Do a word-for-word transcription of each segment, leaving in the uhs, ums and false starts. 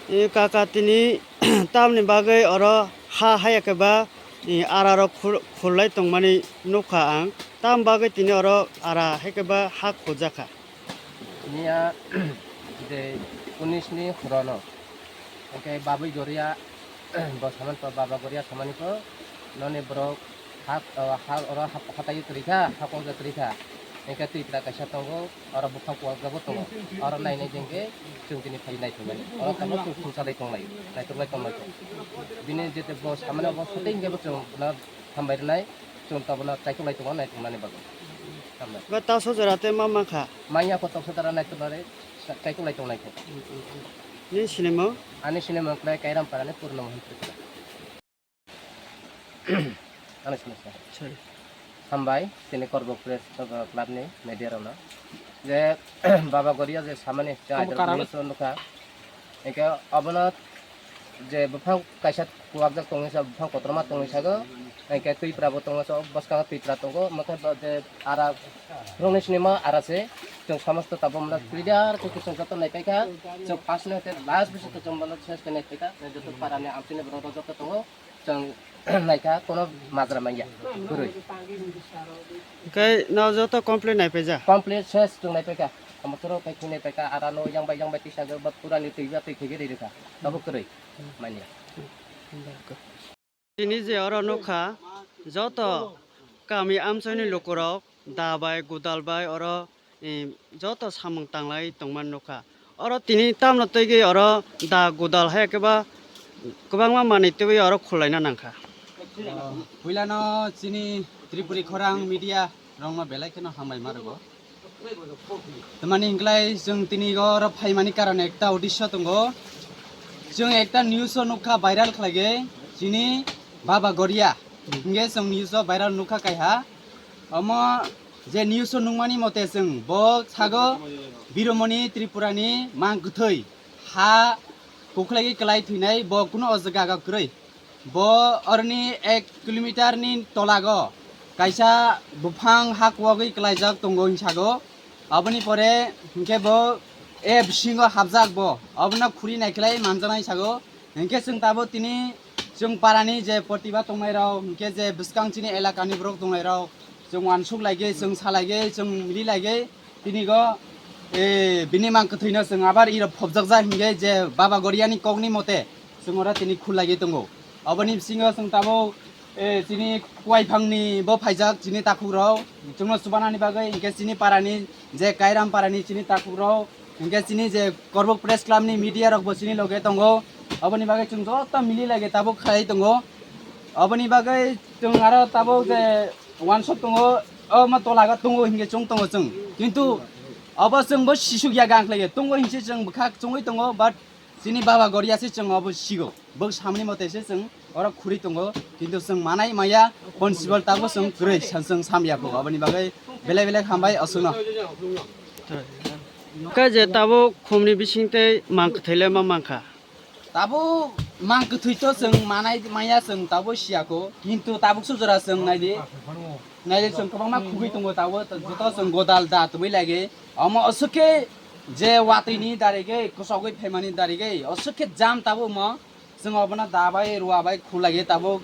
E, kaka, tini tamni bagwi oro ha haya khe ba, e, ara rok khul-, khullai tongmani nukha ang. Tam bagwi tini oro ara hai khe ba ha khuljakha. Niya je unis ni horono, hwnkhe Babui Goria bo samani po, Baba Goria samani po, noni borok ha, ha, oro ha, hatai twrwi kha, ha kokjak twrwi kha, hwnkhe twi pla kaisa tongo, oro buphang kuwak jago tongo, oro nai nai jengke chwng tini phai nai thangmani, oro tamo chwng thungsa dai tonglai, naitok lai tonglai kho. Bini jete bo samani bo sote hwnkhe bo chwng bono hambai rwnai, chwng tobono chaikolai tongo nai thangmani bagwi. Hambai. Ba taso jora tei ma mankha? Manya ko toksa dara nai tongnai, chaikolai tonglai kho. Nini sinimo? Ani sinimo wngkhlai Kairam Parani Purno Mohan Tripura. Ano sini sa. Sorry. Hambai, tini Korbok Press Club ni media rokno. Je Baba Goria je samani je Abo aidar karam. News o nukha. Hingke obono je buphang kaisa kuwakjak tongwi sa, buphang kotorma tongwi sago. Hingke twipra bo tongo, so bwskango twipra tongo. Mokhe bo je ara rongni sinimo ara se. Chwng somosto tabuk mano clear khe chwng joto naipaikha. Chwng first ni hoite last bising chwng bono ses khe naipaikha. Joto parani amchini borok rok joto tongo. Chwng naikha, kono majra manya, kwrwi. Hwnkhe no joto complete naipaijak? Complete ses chwng naipaikha. Omo chwrwk khai khwng naipaikha, ara no yang bai yang bai tisa jak ba pura ni twi ba twi khai rikha. Tabuk kwrwi manya. Tini je oro nukha, joto kami amchaini lukurok da bai, gudal bai oro, eh, joto samung tanglai tongmani nukha. Oro tini tamno twigwi oro da gudal hai khe ba kwbangma manwi twiwi oro khulaina nangkha. Ah, puilano chini Tripuri khorang media rokno belai kheno hambai ma rwgo. Tamani hinklai chwng tini oro phaimani karon ekta udisho tongo. Chwng ekta news o nukha viral khlaigwi chini Baba Goria. Hingke chwng news o viral nukha kaiha. Omo je news o nukmani mote chwng bo sago Biromoni Tripura ni mang kwthwi ha kukhwlaigwi kwlai thwinai bo kunu o jaga kwrwi. Bo oroni ek kilometer ni tolago kaisa buphang ha kuwagwi kwlaijak tongo hinsago. Aboni pore hinkhe bo e bisingo hapjak bo. Abono khuri naikhlai manjaknai sago. Hinkhe chwng tabuk tini chwng parani je protibad tongnairok, hinkhe je bwskang chini elakani borok tongnairok, chwng uansuk laigwi, chwng sa laigwi, chwng mili laigwi, tini go, e, bini mang kwthwino chwng abar iro phobjakjak hinkhe je Baba Goriani kokni mote chwng oro tini khulagwi tongo. Oboni bisingo chwng tabuk, e, chini kuwaiphangni bo phaijak chini takhukrok, chwngno chubanani bagwi, hinkhe chini parani je Kairam parani chini takhukrok, hinkhe chini je Korbuk Press Club ni media rok bo chini loge tongo. Oboni bagwi chwng joto mili lage tabuk khlai tongo. Oboni bagwi chwng aro tabuk je uansuk tongo, omo tolago tongo hinkhe chwng tongo chwng. Kintu obo chwng bo sisuk ya gang khlaiya tongo hinkhe chwng bwkha chwngwi tongo, but chini Baba Goria se chwng obo sigo. Bo samni mote se chwng oro khuri tongo, kintu chwng manai maya, possible tabuk chwng kwrwi san chwng samya kho. Aboni bagwi belai belai hambai aswkno. Khe je tabuk khumni bising tei mang kwthwi le ma mankha? Tabuk mang kwthwi to chwng manai maya chwng tabuk siya kho, kintu tabuk sujora chwng naidi. Naidi chwng kwbangma khugwi tongo tabuk, joto chwng godal da tubui lagi. Omo aswk khe je watwi ni darigwi, kwchogwi phaimani darigwi, aswk khe jam tabuk mo. Chwng obono da bai, rua bai khulai tabuk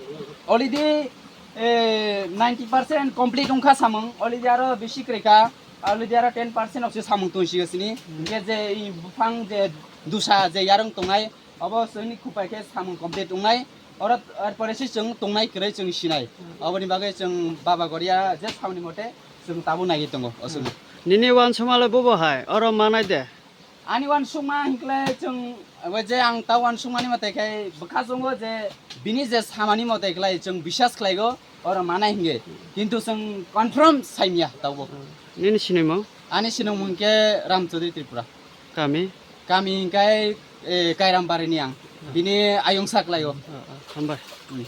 already, eh, ninety percent complete wngkha samung, already aro bisi kwrwi kha, already aro ten percent okse samung tong sio sini. Hinkhe je i buphang je dusa je yarwng tongnai, obo chwngni khupai khe samung complete wngnai, oro, er pore se chwng tongnai kwrwi chwng sinai. Oboni bagwi chwng Baba Goria je samni mote chwng tabuk naiwi tongo, aswkno. Nini uansukma le bobo hai, oro manai de? Ani uansukma hinkhlai chwng, abo je ang ta uansukmani mote khai bwkha chwngo je bini je samani mote khlai chwng bisas khlaigo, oro manai hinge. Kintu chwng confirm saimya tabuk. Nini sinimung? Ani sinimung khe Ram Chaudhary Tripura. Kami? Kami hinkhe, eh, Kairam Barini ang. Bini ayung sa khlaio. Ah, ah, hambai. Hmm.